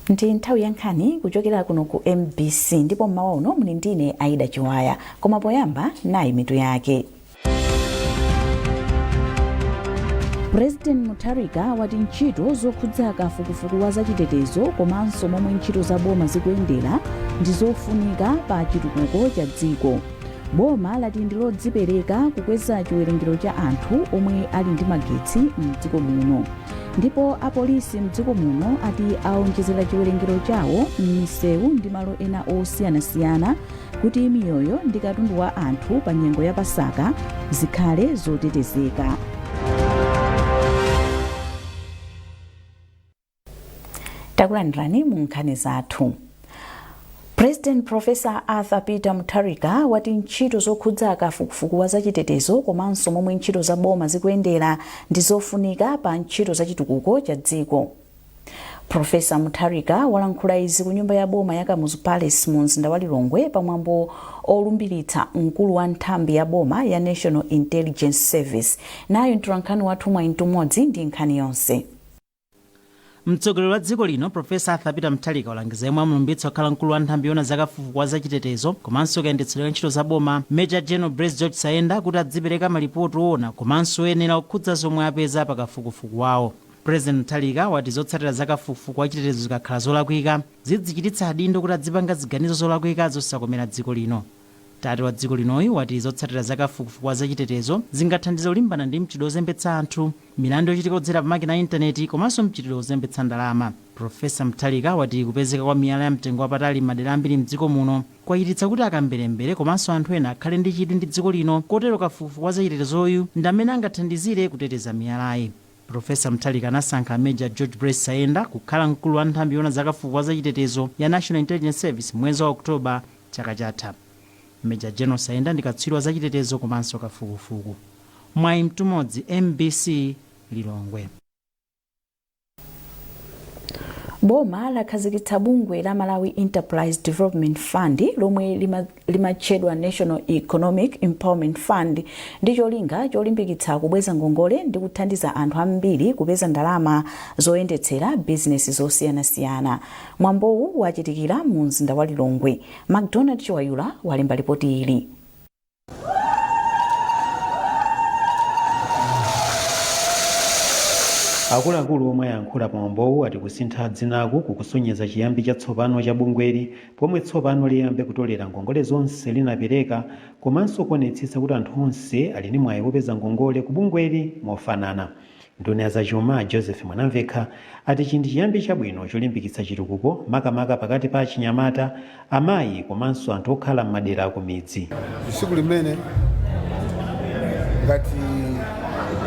Ndi nthawi ya nkhani kuchokera kuno ku MBC, ndipo mmawa uno muli ndine Aida Chiwaya. Koma poyamba, nayi mitu yake. President Mutharika wati ntchito zokhudza kafukufuku wa zachitetezo komanso momwe ntchito za boma zikuyendera ndi zofunika pa chitukuko cha dziko. Boma lati ndi lodzipereka kukweza chiwerengero cha anthu omwe ali ndi magetsi mdziko muno. Ndipo apolisi mdziko muno ati aonjezera chiwerengero chawo m'misewu ndi malo ena osiyanasiyana kuti miyoyo ndi katundu wa anthu pa nyengo ya Pasaka zikhale zotetezeka. Takulandirani mu nkhani zathu. President Professor Arthur Peter Mutharika wati ntchito zokhudza kafukufuku wa zachitetezo komanso momwe ntchito za boma zikuyendera ndi zofunika pa ntchito za chitukuko cha dziko. Professor Mutharika walankhula izi ku nyumba ya boma ya Kamuzu Palace mu mzinda wa Lilongwe pamwambo olumbiritsa mkulu wa nthambi ya boma ya National Intelligence Service. Nayu mtolankhani wathu Mwayi Mtumodzi ndi nkhani yonse. Mtsogoleri wa dziko lino Professor Arthur Peter Mutharika walangiza yemwe amulumbitsa kukhala mkulu wa nthambi yoona za kafukufuku wa zachitetezo komanso kayendetsedwe ka ntchito za boma, Major General Brace George Saenda, kuti adzipereka malipoti oona komanso oyenera okhudza zomwe apeza pa kafukufuku wawo. President Mutharika wati zotsatira za kafukufuku wa chitetezo zikakhala zolakwika, zidzichititsa adindo kuti adzipanga ziganizo zolakwika zosakomera dziko lino. Tate wa dziko linoyu wati zotsatira za kafukufuku wa zachitetezo zingathandize kulimbana ndi mchitidwe ozembetsa anthu, milandu yochitika kudzera pa makina a intaneti komanso mchitidwe ozembetsa ndalama. Professor Mutharika wati kupezeka kwa miyala ya mtengo wapatali m'madera ambiri mdziko muno kwachititsa kuti akamberembere komanso anthu ena akhale ndi chidwi ndi dziko lino, kotero kafukufuku wa zachitetezoyu ndi amene angathandizire kuteteza miyalayi. Professor Mutharika anasankha Major George Brace Saenda kukhala mkulu wa nthambi yoona za kafukufuku wa zachitetezo ya National Intelligence Service mwezi wa October chaka chatha. Major General Saenda ndi katswiri wa zachitetezo komanso kafukufuku. Mwayi Mtumodzi, MBC, Lilongwe. Boma lakhazikitsa bungwe la Malawi Enterprise Development Fund lomwe limatchedwa National Economic Empowerment Fund ndi cholinga cholimbikitsa kubweza ngongole ndi kuthandiza anthu ambiri kupeza ndalama zoyendetsera bizinesi zosiyanasiyana. Mwambowu wachitikira mu mzinda wa Lilongwe. MacDonald Chiwayula walemba lipoti ili. Akuluakulu omwe ayankhula pa mwambowu ati kusintha dzinaku kukusonyeza chiyambi chatsopano cha bungweli, pomwe tsopano liyambe kutolera ngongole zonse linapereka komanso kuonetsetsa kuti anthu onse ali ndi mwayi wopeza ngongole ku bungweli mofanana. Nduna ya zachuma Joseph Mwanamvekha ati ichi ndi chiyambi chabwino cholimbikitsa chitukuko makamaka pakati pa achinyamata, amayi komanso anthu okhala m'madera akumidzi. Tsiku limene ngati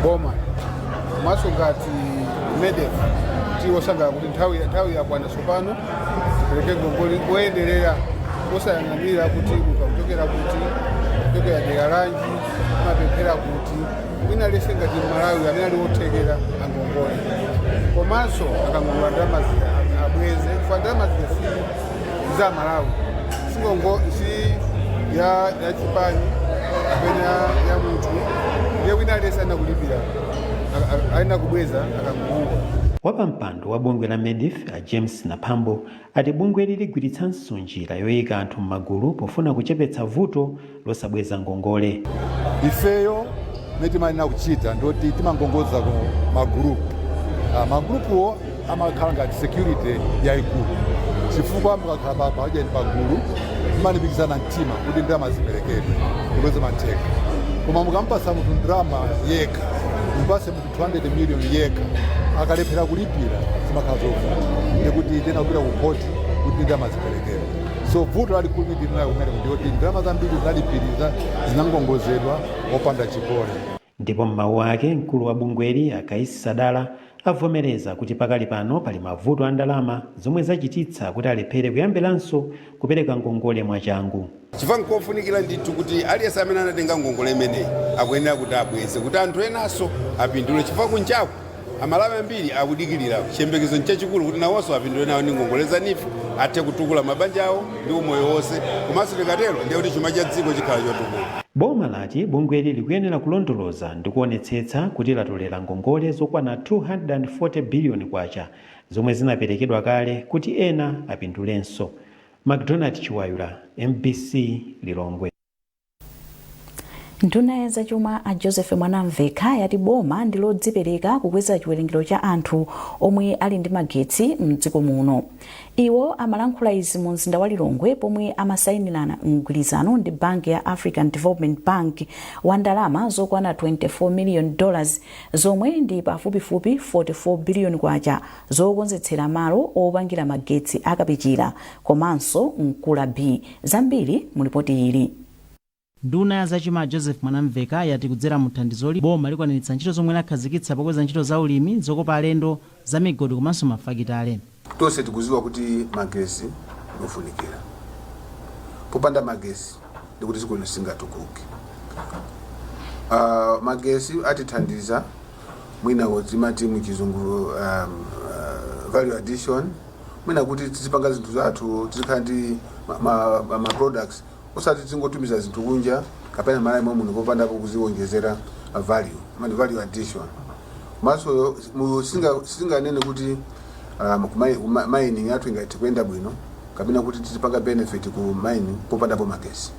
boma komanso ngati MEDEF tili osangalala kuti nthawi yakwana tsopano tipereke ngongole koyenderera, osayang'anira kuti munthu akuchokera kuti, kuchokera dera lanji, amapemphera kuti. Wina aliyense ngati Mmalawi amene ali wothekera angongole, komanso akangongola ndalama zija abweze, chifukwa ndalama zija si za Malawi, si ya chipani kapena ya munthu. Ndiye wina aliyense ayenera kulipira, ayenera kubweza akangongola. Wapampando wa bungwe la MEDF a James Naphambo ati bungweli ligwiritsanso njira yoyika anthu m'magulu pofuna kuchepetsa vuto losabweza ngongole. Ifeyo mmene timayenera kuchita ndoti timangongoza ku magulupu. Magulupuwo amakhala ngati security yayikulu, chifukwa mukakhala pajeni pagulu mumalimbikizana mtima kuti ndalama ziperekedwe ndipo zimatheka. Koma mukampasa munthu ndalama yekha, mupase munthu 200 million yekha, akalephera kulipira zimakhala zovuta, ndikuti tena kupita ku khoti kuti ndalama ziperekedwe. So vuto lalikulu limene tili nayo kumeneko ndiyoti ndalama zambiri zinalipiriza zinangongozedwa opanda chikole. Ndipo m'mawu ake, mkulu wa bungweli a Kaisi Sadala avomereza kuti pakali pano pali mavuto a ndalama zomwe zachititsa kuti alephere kuyambiranso kupereka ngongole mwachangu. Chifukwa nkofunikira ndithu kuti aliyense amene anatenga ngongole imeneyi akuyenera kuti abweze kuti anthu enanso apindule, chifukwa kunjaku Amalawi ambiri akudikirira, chiyembekezo nchachikulu kuti nawonso apindule nawo ndi ngongole za NEEF, athe kutukula mabanja awo ndi umoyo wonse, komanso tikatero ndiye kuti chuma cha dziko chikhala chotukuka. Boma lati bungweli likuyenera kulondoloza ndi kuonetsetsa kuti latolera ngongole zokwana K240 biliyoni. zomwe zinaperekedwa kale kuti ena apindulenso. McDonald Chiwayula, MBC, Lilongwe. Nduna ya zachuma a Joseph Mwanamvekha yati boma ndi lodzipereka kukweza chiwerengero cha anthu omwe ali ndi magetsi mdziko muno. Iwo amalankhula izi mu mzinda wa Lilongwe pomwe amasayinirana mgwirizano ndi banki ya African Development Bank wa ndalama zokwana $24 million, zomwe ndi pafupifupi 44 billion kwacha, zokonzetsera malo opangira magetsi a Kapichira komanso Nkula B. Zambiri mu lipoti ili. Nduna ya zachuma Joseph Mwanamveka yati kudzera mu thandizoli, boma likwaniritsa ntchito zomwe lakhazikitsa pokweza ntchito za ulimi, zokopa alendo, za migodi komanso mafakitale. Tonse tikuziwa kuti magesi nofunikira. Popanda magesi ndikuti dziko lino singatukuke. Magesi atithandiza mwina timati muchizungu value addition, mwina kuti tizipanga zinthu zathu, tizikhala ndi ma products, osati tingotumiza zinthu kunja kapena Malawi muno popandapo kuziwonjezera value, mani value addition. Komanso singanene kuti mining yathu ingathe kuyenda bwino kapena kuti tizipanga benefit ku mining popandapo magesi.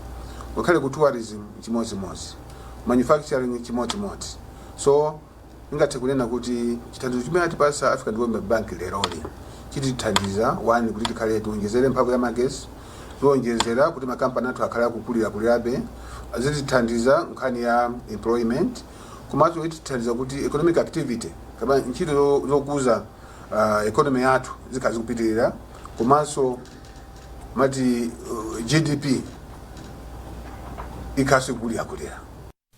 Ngakhale ku tourism chimodzimodzi, manufacturing chimodzimodzi. So ingathe kunena kuti chithandizo chimene atipasa African Development Bank leroli chitithandiza, one, kuti tikhale tiwonjezere mphamvu ya magesi, tiwonjezera kuti makampani athu akhale akukulirakulirabe, zitithandiza nkhani ya employment, komanso itithandiza kuti economic activity kapena ntchito zokuza economy yathu zikhala zikupitirira, komanso mati GDP ikhaso ikulirakulira.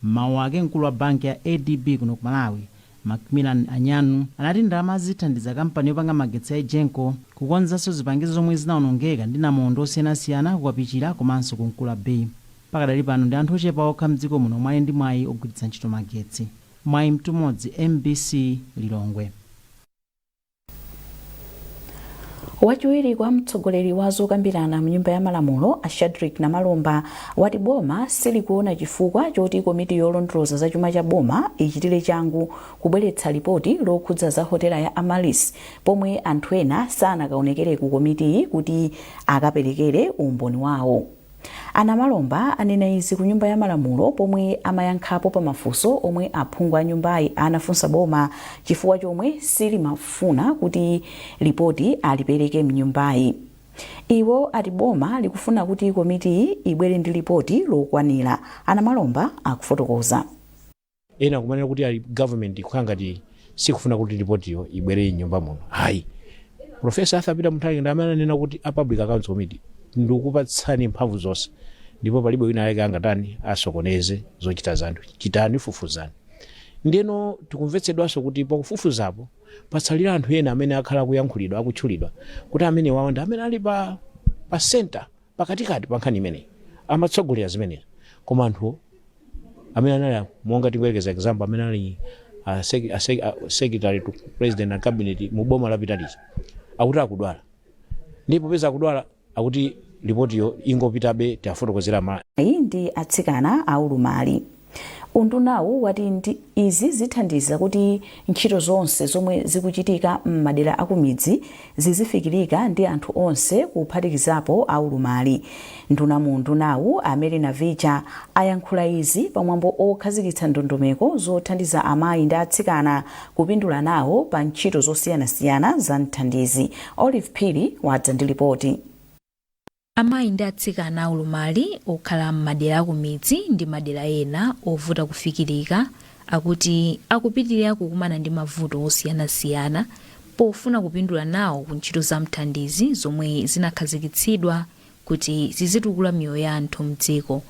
Mawu ake, mkulu wa banki ya ADB kuno ku Malawi, Macmillan Anyanu, anati ndalama zithandiza kampani yopanga magetsi ya EGENCO kukonzanso zipangizo zomwe zinawonongeka ndi namondwe osiyanasiyana ku Kapichira komanso ku Nkula Bay. Pakadali pano ndi anthu ochepa okha mdziko muno omwe ali ndi mwayi ogwiritsa ntchito magetsi. Mwayi Mtumodzi, MBC, Lilongwe. Wachiwiri kwa mtsogoleri wa zokambirana mnyumba ya malamulo a Shadric Namalomba wati boma silikuona chifukwa choti komiti yolondoloza za chuma cha boma ichitire changu kubweretsa lipoti lokhudza za hotela ya Amaryllis, pomwe anthu ena sanakaonekere ku komitiyi kuti akaperekere umboni wawo. A Namalomba anena izi ku nyumba ya malamulo pomwe amayankhapo pa mafunso omwe aphungu a nyumbayi anafunsa boma chifukwa chomwe silimafuna kuti lipoti alipereke mnyumbayi. Iwo ati boma likufuna kuti komitiyi ibwere ndi lipoti lokwanira. A Namalomba akufotokoza. Ena kumanena kuti ali government ikukhala ngati sikufuna kuti ripotiyo ibwere m'nyumba muno. Hayi, Professor Arthur Peter Mutharika ndi amene ananena kuti a Public Accounts Committee, ndikupatsani mphamvu zonse ndipo palibe wina yake angatani asokoneze zochita zanu, chitani, fufuzani. Ndiyeno tikumvetsedwanso kuti pakufufuzapo patsalira anthu ena amene akhala akuyankhulidwa, akutchulidwa kuti amene wawo ndi amene ali pa center, pakatikati pa nkhani imeneyi, amatsogolera zimenezi. Koma anthu amene anali, monga tingoyerekeza example, amene anali a secretary to president and cabinet mu boma lapita lija, akuti akudwala, ndipo popeza akudwala akuti ripotiyo ingopitabe, tiafotokozera ma Iyi ndi atsikana aulumali. Undunawu wati ndi izi zithandiza kuti ntchito zonse zomwe zikuchitika m'madera akumidzi zizifikirika ndi anthu onse, kuphatikizapo aulumali. Nduna mu undunawu a Mary Navicha ayankhula izi pamwambo okhazikitsa ndondomeko zothandiza amayi ndi atsikana kupindula nawo pa ntchito zosiyanasiyana za mthandizi. Olive Phiri wadza ndi lipoti. Amayi ndi atsikana aulumali okhala m'madera akumidzi ndi madera ena ovuta kufikirika akuti akupitirira kukumana ndi mavuto osiyanasiyana pofuna kupindula nawo ku ntchito za mthandizi zomwe zinakhazikitsidwa kuti zizitukula miyoyo ya anthu mdziko.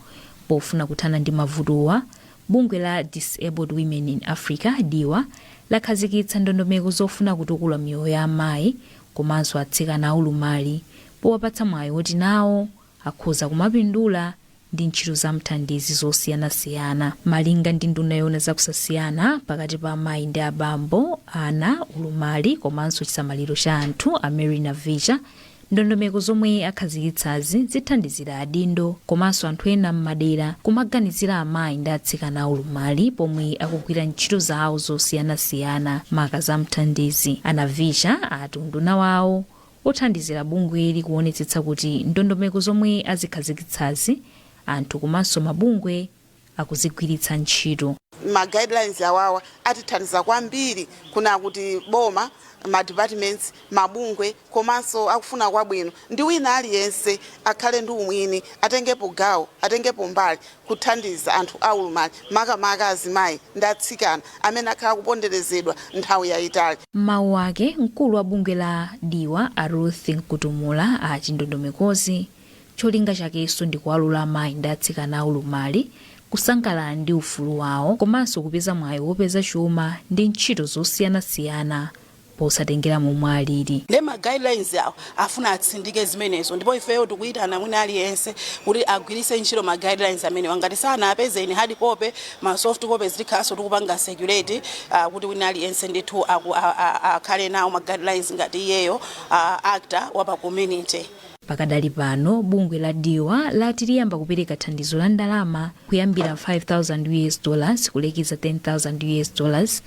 Pofuna kuthana ndi mavutowa, bungwe la Disabled Women in Africa, DIWA, lakhazikitsa ndondomeko zofuna kutukula miyoyo ya amayi komanso atsikana aulumali powapatsa mwayi woti nawo akhoza kumapindula ndi ntchito za mthandizi zosiyanasiyana. Malinga ndi nduna yoona zakusasiyana pakati pa amayi ndi abambo, ana, ulumali komanso chisamaliro cha anthu, a Mary Navicha, Ndondomeko zomwe akhazikitsazi zithandizira adindo komanso anthu ena m'madera kumaganizira amayi ndi atsikana aulumali pomwe akugwira ntchito zawo zosiyanasiyana, maka za mthandizi. A Navicha ati unduna wawo uthandizira bungweli kuonetsetsa kuti ndondomeko zomwe azikhazikitsazi anthu komanso mabungwe akuzigwiritsa ntchito. Ma guidelines awawa atithandiza kwambiri kuna kuti boma, ma departments, mabungwe komanso akufuna kwabwino ndi wina aliyense akhale ndi umwini, atengepo gawo, atengepo mbali kuthandiza anthu aulumali, makamaka azimayi ndi atsikana amene akhala kuponderezedwa nthawi yayitali. M'mawu ake, mkulu wa bungwe la DIWA a Ruth Mkutumula ati ndondomekozi cholinga chakenso ndi kuwalola amayi ndi atsikana aulumali kusangalala ndi ufulu wawo komanso kupeza mwayi wopeza chuma ndi ntchito zosiyanasiyana posatengera momwe alili. Ndi ma guidelines awo afuna atsindike zimenezo, ndipo ifeyo tikuyitana mwina aliyense kuti agwiritse ntchito ma guidelines amenewa. Ngati sanapeze in hard copy, ma soft copy zitikhalanso tikupanga circulate kuti wina aliyense ndithu akhale nawo ma guidelines ngati iyeyo actor wa pa community. Pakadali pano bungwe la DIWA lati liyamba kupereka thandizo la ndalama kuyambira $5,000 kulekeza $10,000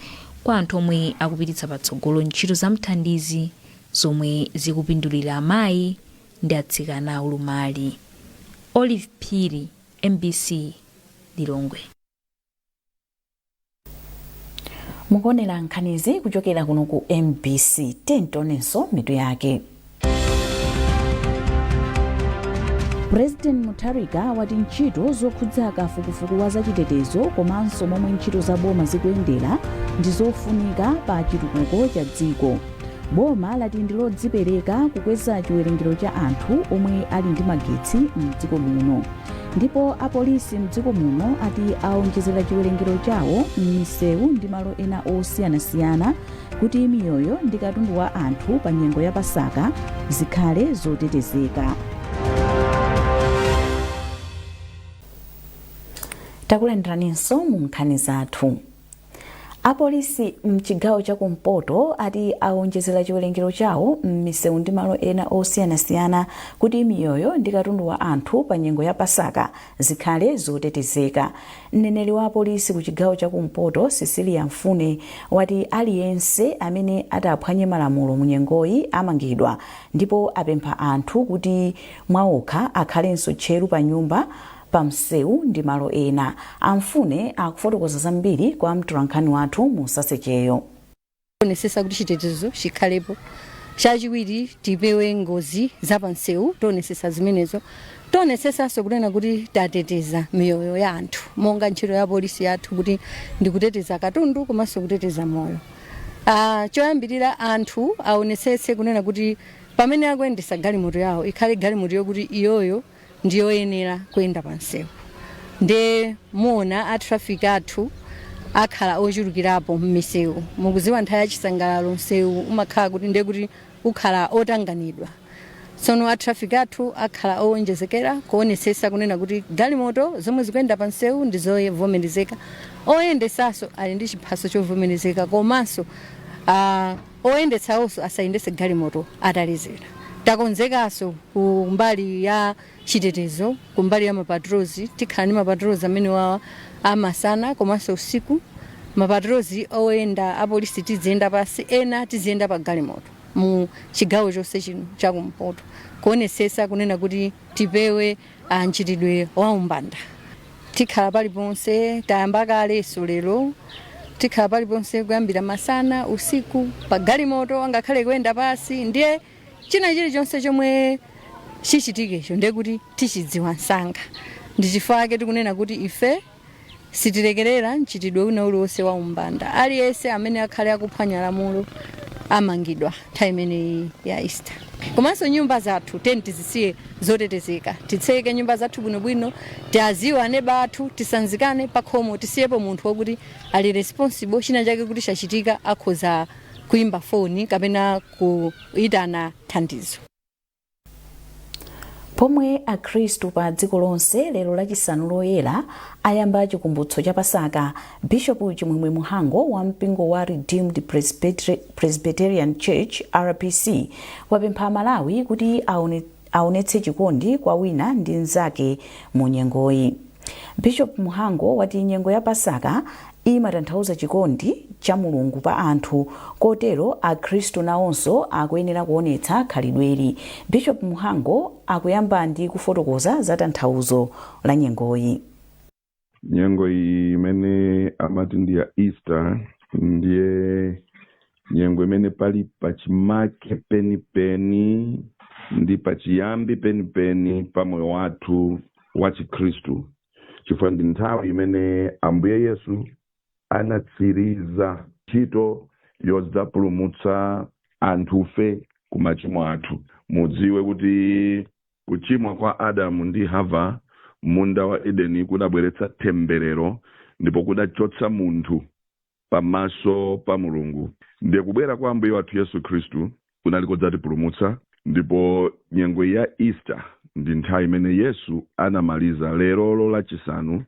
kwa anthu omwe akupititsa patsogolo ntchito za mthandizi zomwe zikupindulira amayi ndi atsikana aulumali. Olive Phiri, MBC, Lilongwe. Mukuonera nkhanizi kuchokera kuno ku MBC. Tionenso mitu yake. President Mutharika wati ntchito zokhudza kafukufuku wa zachitetezo komanso momwe ntchito za boma zikuyendera ndi zofunika pa chitukuko cha dziko. Boma lati ndi lodzipereka kukweza chiwerengero cha anthu omwe ali ndi magetsi mdziko muno. Ndipo apolisi mdziko muno ati aonjezera chiwerengero chawo m'misewu ndi malo ena osiyanasiyana kuti miyoyo ndi katundu wa anthu pa nyengo ya Pasaka zikhale zotetezeka. Takulandiraninso mu nkhani zathu. Apolisi mchigawo cha kumpoto ati awonjezera chiwerengero chawo m'misewu ndi malo ena osiyanasiyana kuti miyoyo ndi katundu wa anthu pa nyengo ya Pasaka zikhale zotetezeka. Mneneri wa apolisi ku chigawo cha kumpoto Cecilia Mfune wati aliyense amene ataphwanye malamulo mu nyengoyi amangidwa ndipo apempha anthu kuti mwaokha akhalenso tcheru pa nyumba, pa msewu ndi malo ena. A Mfune akufotokoza zambiri kwa mtolankhani wathu Musa Secheyo. Tionesesa kuti chitetezo chikhalepo. Chachiwiri, tipewe ngozi za pamsewu, tionesesa zimenezo. Tionesesanso kunena kuti tateteza miyoyo ya anthu monga ntchito ya polisi yathu kuti ndikuteteza katundu komanso kuteteza moyo. Choyambirira anthu aonesese kunena kuti pamene akuyendesa galimoto yawo ikhale galimoto yokuti iyoyo ndiyoyenera kuyenda pamsewu. Nde muona a traffic athu akhala ochulukirapo m'misewu. Mukuziwa nthawi ya chisangalalo msewu umakhala kuti ndiye kuti ukhala otanganidwa. Tsono a traffic athu akhala owonjezekera kuonesesa kunena kuti galimoto zomwe zikuyenda pamsewu ndi zovomerezeka, oyendesanso ali ndi chiphaso chovomerezeka, komanso oyendetsawonso asayendetse galimoto atalezera. Takonzekanso ku mbali ya chitetezo, ku mbali ya mapatrols. Tikhala ndi mapatrols amene wawa amasana komanso usiku, mapatrols oyenda apolisi tiziyenda pasi, ena tiziyenda pa galimoto mu chigawo chonse chino chakumpoto kuonesesa kunena kuti tipewe mchitidwe wa umbanda. Tikhala paliponse, tayamba kalenso lero, tikhala paliponse kuyambira masana, usiku, pa galimoto, angakhale kuyenda pasi. Ndiye china chilichonse chomwe chichitikecho ndiye kuti tichidziwa msanga. Ndi chifukwa chake tikunena kuti ife sitilekerera mchitidwe wina uliwonse wa umbanda. Aliyense amene akhale akuphwanya lamulo amangidwa nthawi imeneyi ya Easter. Komanso nyumba zathu tiyeni tizisiye zotetezeka, titseke nyumba zathu bwinobwino, tiaziwe aneba athu, tisanzikane pakhomo, tisiyepo munthu wokuti ali responsible, china chake kuti chachitika akhoza kuimba foni kapena kuitana thandizo. Pomwe Akhristu pa dziko lonse lero Lachisanu Loyera ayamba chikumbutso cha Pasaka, Bishop Chimwemwe Muhango wa mpingo wa Redeemed Presbyterian Church, RPC, wapempha Amalawi kuti aonetse chikondi kwa wina ndi mnzake mu nyengoyi. Bishop Muhango wati nyengo ya Pasaka imatanthauza chikondi cha Mulungu pa anthu, kotero Akhristu nawonso akuyenera kuonetsa khalidweli. Bishop Muhango akuyamba ndi kufotokoza za tanthauzo la nyengoyi. Nyengo iyi imene amati ndi ya Easter ndiye nyengo imene pali pachimake penipeni ndi pachiyambi penipeni pa moyo wathu wa Chikhristu, chifukwa ndi nthawi imene Ambuye Yesu anatsiriza ntchito yodzapulumutsa anthufe ku machimo athu. Mudziwe kuti kuchimwa kwa Adamu ndi Hava munda wa Edeni kudabweretsa temberero ndipo kudachotsa munthu pamaso pa Mulungu. Ndiye kubwera kwa Ambuye wathu Yesu Khristu kunali kodzatipulumutsa, ndipo nyengo ya Easter ndi nthawi imene Yesu anamaliza. Lerolo Lachisanu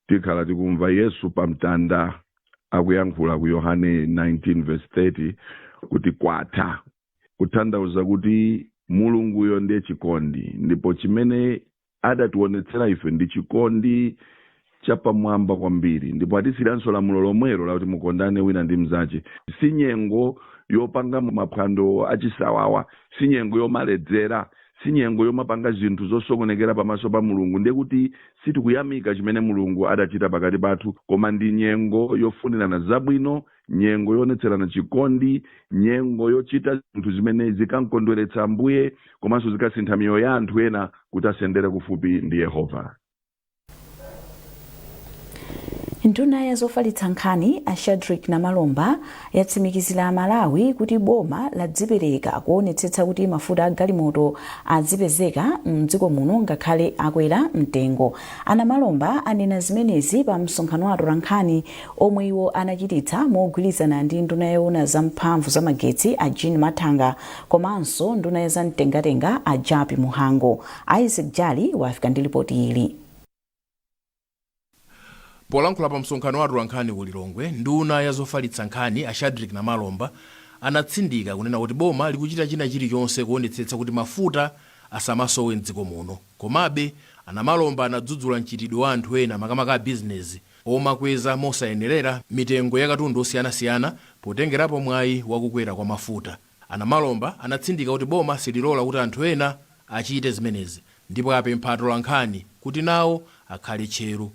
tikhala tikumva Yesu pamtanda akuyankhula ku Yohane 19 verse 30 kuti kwatha, kutanthauza kuti Mulunguyo ndiye chikondi, ndipo chimene adationetsera ife ndi chikondi chapamwamba kwambiri, ndipo atisiyiranso lamulo lomwelo lakuti mukondane wina ndi mnzache. Si nyengo yopanga maphwando achisawawa, si nyengo yomaledzera, si nyengo yomapanga zinthu zosokonekera pamaso pa Mulungu, ndiye kuti sitikuyamika chimene Mulungu adachita pakati pathu, koma ndi nyengo yofunirana zabwino, nyengo yoonetserana chikondi, nyengo yochita zinthu zimene zikankondweretsa Ambuye komanso zikasintha miyoyo ya anthu ena kuti asendere kufupi ndi Yehova. Nduna ya zofalitsa nkhani a Shadric Namalomba yatsimikizira Amalawi kuti boma ladzipereka kuonetsetsa kuti mafuta a galimoto azipezeka mdziko muno ngakhale akwera mtengo. A Namalomba anena zimenezi pa msonkhano wa atolankhani omwe iwo anachititsa mogwirizana ndi nduna yoona za mphamvu za magetsi a Jean Mathanga komanso nduna ya zamtengatenga a Jappie Mhango. Isaac Jali wafika ndi lipoti ili. Polankhula pa msonkhano wa atolankhani ku Lilongwe, nduna ya zofalitsa nkhani a Shadric Namalomba anatsindika kunena kuti boma likuchita china chilichonse kuonetsetsa kuti mafuta asamasowe mdziko muno. Komabe, a Namalomba anadzudzula mchitidwe wa anthu ena, makamaka a bizinezi, omakweza mosayenerera mitengo ya katundu osiyanasiyana potengerapo mwayi wakukwera kwa mafuta. A Namalomba anatsindika kuti boma sililola kuti anthu ena achite zimenezi ndipo apempha atolankhani kuti nawo akhale tcheru.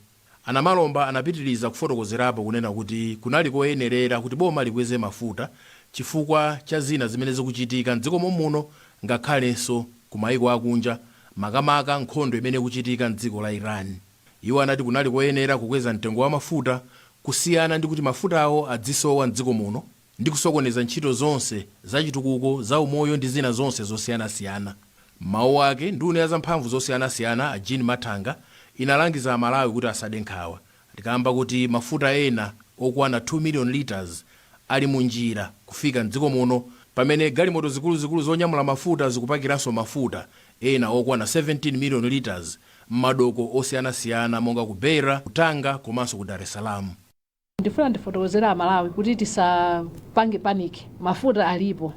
A Namalomba anapitiliza kufotokozerapo kunena kuti kunali koyenerera kuti boma likweze mafuta chifukwa cha zina zimene zikuchitika m'dziko mommuno ngakhalenso ku maiko akunja, makamaka nkhondo imene ikuchitika m'dziko la Iran. Iwo anati kunali koyenera kukweza mtengo wa mafuta kusiyana ndi kuti mafutawo adzisowa m'dziko muno ndi kusokoneza ntchito zonse zachitukuko, zaumoyo ndi zina zonse zosiyanasiyana. M'mawu ake, nduna ya zamphamvu zosiyanasiyana a Jean Mathanga inalangiza Amalawi kuti asade nkhawa kamba kuti mafuta ena okwana 2 million litres ali munjira kufika m'dziko muno pamene galimoto zikuluzikulu zonyamula mafuta zikupakiranso mafuta ena okwana 17 million litres m'madoko osiyanasiyana monga ku Beira, ku Tanga komanso ku Dar es Salaam. Ndifuna ndifotokozere Amalawi kuti tisapange panic, mafuta alipo.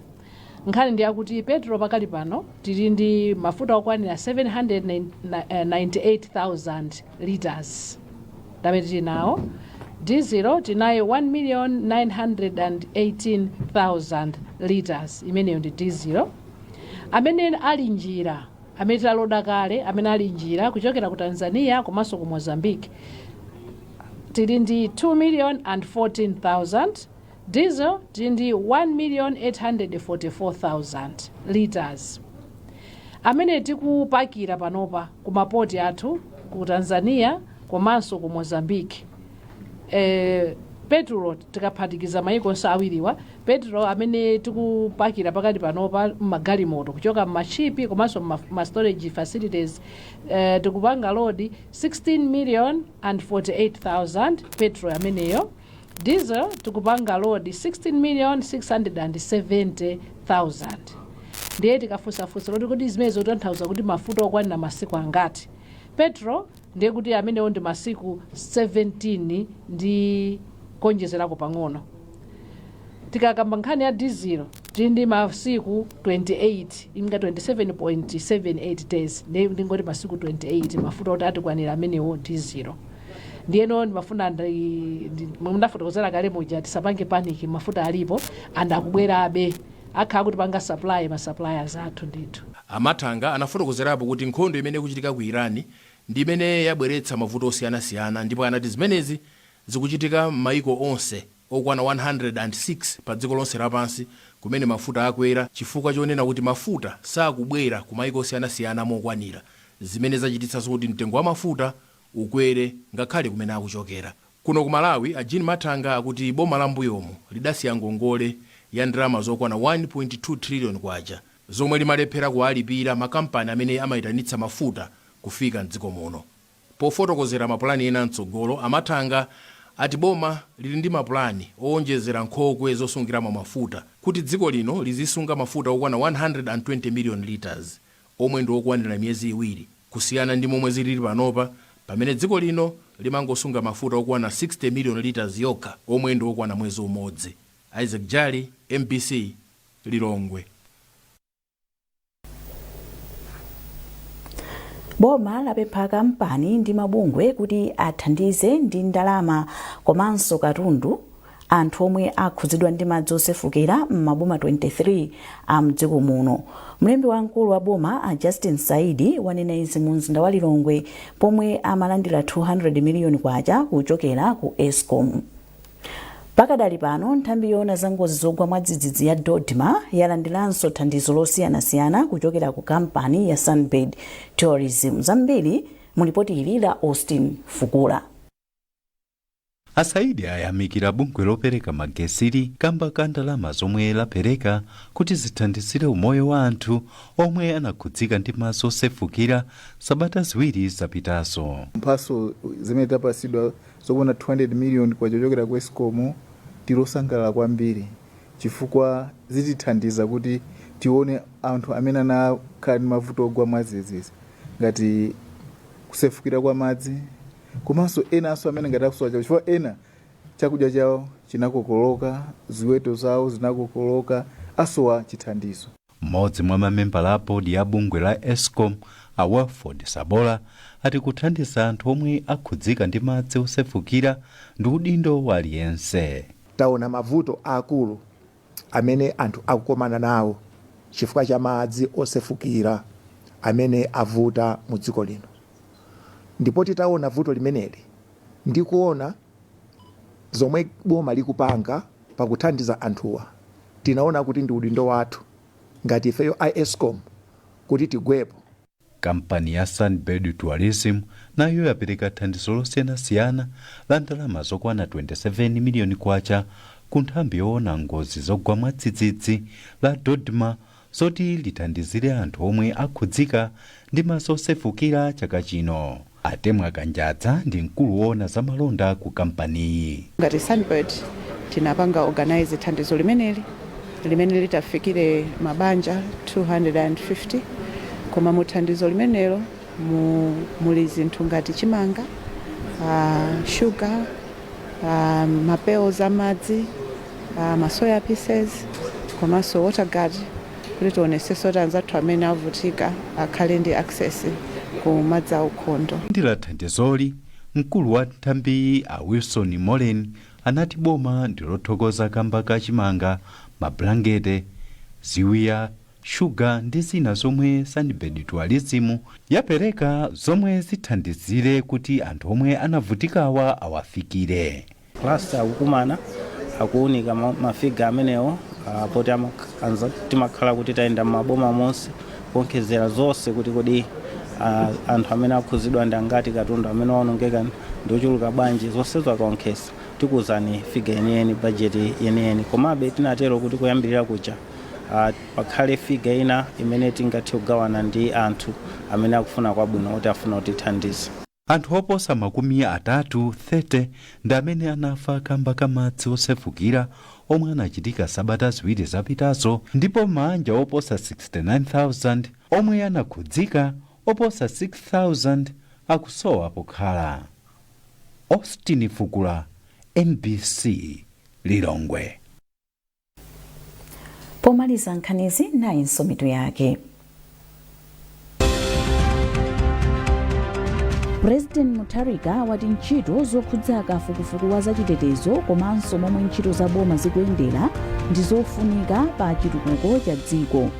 Nkhani ndi yakuti petrol pakali pano tili ndi mafuta okwanira 798,000 litres ndamene tili nawo. Diesel tinayo 1,918,000 litres, imeneyo ndi diesel. Amene ali njira, amene taloda kale, amene ali njira kuchokera ku Tanzania komanso ku Mozambique, tili ndi 2 million and 14,000. Diesel tili ndi 1 million 844,000 liters. Amene tikupakira panopa ku mapoti athu ku Tanzania komanso ku Mozambique, petrol tikaphatikiza mayiko onse awiriwa, petrol amene tikupakira pakati panopa mmagalimoto kuchoka mmashipi komanso ma storage facilities, tikupanga load 16 million and 48,000 petrol ameneyo. Diesel tikupanga load 16 million 670,000. Ndiye tikafunsafunsa loti kuti zimene zotanthauza kuti mafuta okwanira masiku angati, petrol ndiye kuti amenewo ndi masiku 17 ndi kuonjezerako pang'ono. Tikakamba nkhani ya diesel, tili ndi masiku 28, inga 27.78 days, ndiye ndingoti masiku 28 mafuta oti atikwanira amenewo diesel. Ndiyeno ndimafuna mundafotokozera kale muja, tisapange panic, mafuta alipo and akubwerabe, akhala kuti panga supply ma suppliers athu ndithu. Amathanga anafotokozerapo kuti nkhondo imene ikuchitika ku Iran ndi imene yabweretsa mavuto osiyanasiyana, ndipo anati zimenezi zikuchitika m'mayiko onse okwana 106 pa dziko lonse lapansi kumene mafuta akwera, chifukwa chonena kuti mafuta sakubwera ku mayiko osiyanasiyana mokwanira, zimene zachititsanso kuti mtengo wa mafuta ukwere ngakhale kumene akuchokera. Kuno ku Malawi, a Jean Mathanga akuti boma la mbuyomu lidasiya ngongole ya ndalama zokwana 1.2 trillion kwacha zomwe limalephera kuwalipira makampani amene amayitanitsa mafuta kufika mdziko muno. Pofotokozera mapulani ena mtsogolo, Amathanga ati boma lili ndi mapulani owonjezera nkhokwe zosungiramo mafuta kuti dziko lino lizisunga mafuta okwana 120 million liters, omwe ndi okwanira miyezi 2, kusiyana ndi momwe zilili panopa pamene dziko lino limangosunga mafuta okwana 60 million liters yokha, omwe ndi okwana mwezi umodzi. Isaac Jali, MBC, Lilongwe. Boma lapempha kampani ndi mabungwe kuti athandize ndi ndalama komanso katundu anthu omwe akhudzidwa ndi madzi osefukira m'maboma 23 a mdziko muno. Mlembi wamkulu wa boma a Justin Saidi wanena izi mu mzinda wa Lilongwe pomwe amalandira 200 miliyoni kwacha kuchokera ku Escom. Pakadali pano, nthambi yoona za ngozi zogwa mwadzidzidzi ya DoDMA yalandiranso thandizo losiyanasiyana kuchokera ku kampani ya Sunbird Tourism. Zambiri mu lipoti ili la Austin Fukula. A Saidi ayamikira bungwe lopereka magesili kamba ka ndalama zomwe lapereka kuti zithandizire umoyo wa anthu omwe anakhudzika ndi madzi osefukira sabata 2 zapitazo. Mphatso zimene tapatsidwa zokwana 200 million kwacha kuchokera ku Escom, tili osangalala kwambiri chifukwa zitithandiza kuti tione anthu amene anakhala ndi mavuto ogwa mwadzidzidzi ngati kusefukira kwa madzi, komanso enanso amene ngati akusowa chakudya, chifukwa ena chakudya chawo chinakokoloka, ziweto zawo zinakokoloka, asowa chithandizo. Mmodzi mwa mamembala a bodi ya bungwe la Escom, a Wilford Sabola, ati kuthandiza anthu omwe akhudzika ndi madzi osefukira ndi udindo wa aliyense. Taona mavuto aakulu amene anthu akukomana nawo chifukwa cha madzi osefukira amene avuta mu dziko lino, ndipo titaona vuto limeneli ndi kuona zomwe boma likupanga pakuthandiza anthuwa, tinaona kuti ndi udindo wathu ngati ifeyo a Escom kuti tigwepo. Kampani ya Sunbird Tourism nayo yapereka thandizo losiyanasiyana la ndalama zokwana 27 miliyoni kwacha ku nthambi yoona ngozi zogwa mwadzidzidzi la DoDMA zoti lithandizire anthu omwe akhudzika ndi madzi osefukira chaka chino. A Temwa Kanjadza ndi mkulu woona za malonda ku kampaniyi. Ngati Sunbird tinapanga organize thandizo limeneli limene litafikire mabanja 250, koma mu thandizo limenelo muli zinthu ngati chimanga, sugar, ma pails amadzi, ma soya pieces komanso water guard, kuti tionesenso kuti anzathu amene avutika akhale ndi access ku madzi aukhondo. Ndila thandizoli, mkulu wa nthambiyi a Wilson Molen anati boma ndilothokoza kamba ka chimanga, mabulangete, ziwiya, shuga ndi zina zomwe Sunbird Tourism yapereka zomwe zithandizire kuti anthu omwe anavutikawa awafikire. Cluster akukumana, akuunika ma figure amenewo, poti timakhala kuti tayenda m'maboma monse kuonkhezera zonse kuti kodi anthu amene akhuzidwa ndi angati, katundu amene waonongeka ndi ochuluka bwanji. Zonsezo akaonkhesa tikuwuzani figure yeniyeni, bajeti yeniyeni. Komabe tinatero kuti kuyambirira kuja pakhale figure ina imene tingathe kugawana ndi anthu amene akufuna kwabwino kuti afuna kutithandiza. Anthu oposa 30, 30 ndi amene anafa kamba ka madzi osefukira Omwe anachitika sabata 2 zapitazo, ndipo mabanja oposa 69,000 omwe anakhudzika, oposa 6,000 akusowa pokhala. Austin Fukula, MBC, Lilongwe. Pomaliza nkhanizi, nayinso mitu yake. President Mutharika wati ntchito zokhudza kafukufuku wa zachitetezo komanso momwe ntchito za boma zikuyendera ndi zofunika pa chitukuko cha dziko.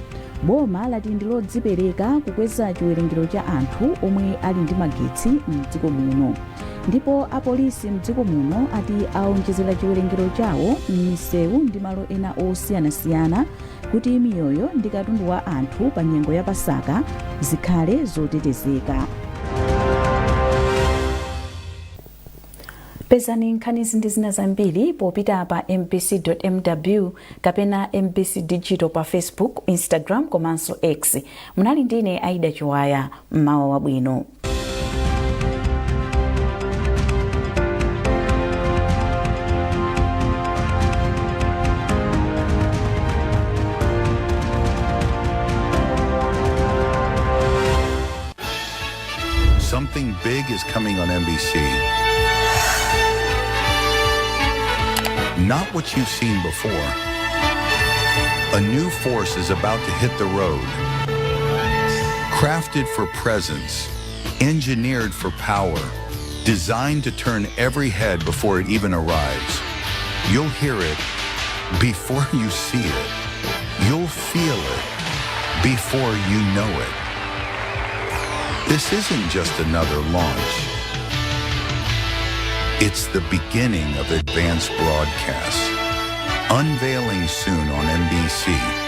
Boma lati ndi lodzipereka kukweza chiwerengero cha anthu omwe ali ndi magetsi mdziko muno. Ndipo apolisi mdziko muno ati aonjezera chiwerengero chawo m'misewu ndi malo ena osiyanasiyana kuti miyoyo ndi katundu wa anthu pa nyengo ya Pasaka zikhale zotetezeka. Pezani nkhanizi ndi zina zambiri popita pa mbc.mw kapena MBC Digital pa Facebook, Instagram komanso X. Munali ndine Aida Chiwaya. Mmawa wabwino. Something big is coming on MBC. Not what you've seen before. A new force is about to hit the road. Crafted for presence, engineered for power, designed to turn every head before it even arrives. You'll hear it before you see it. You'll feel it before you know it. This isn't just another launch. It's the beginning of advanced broadcasts. Unveiling soon on MBC.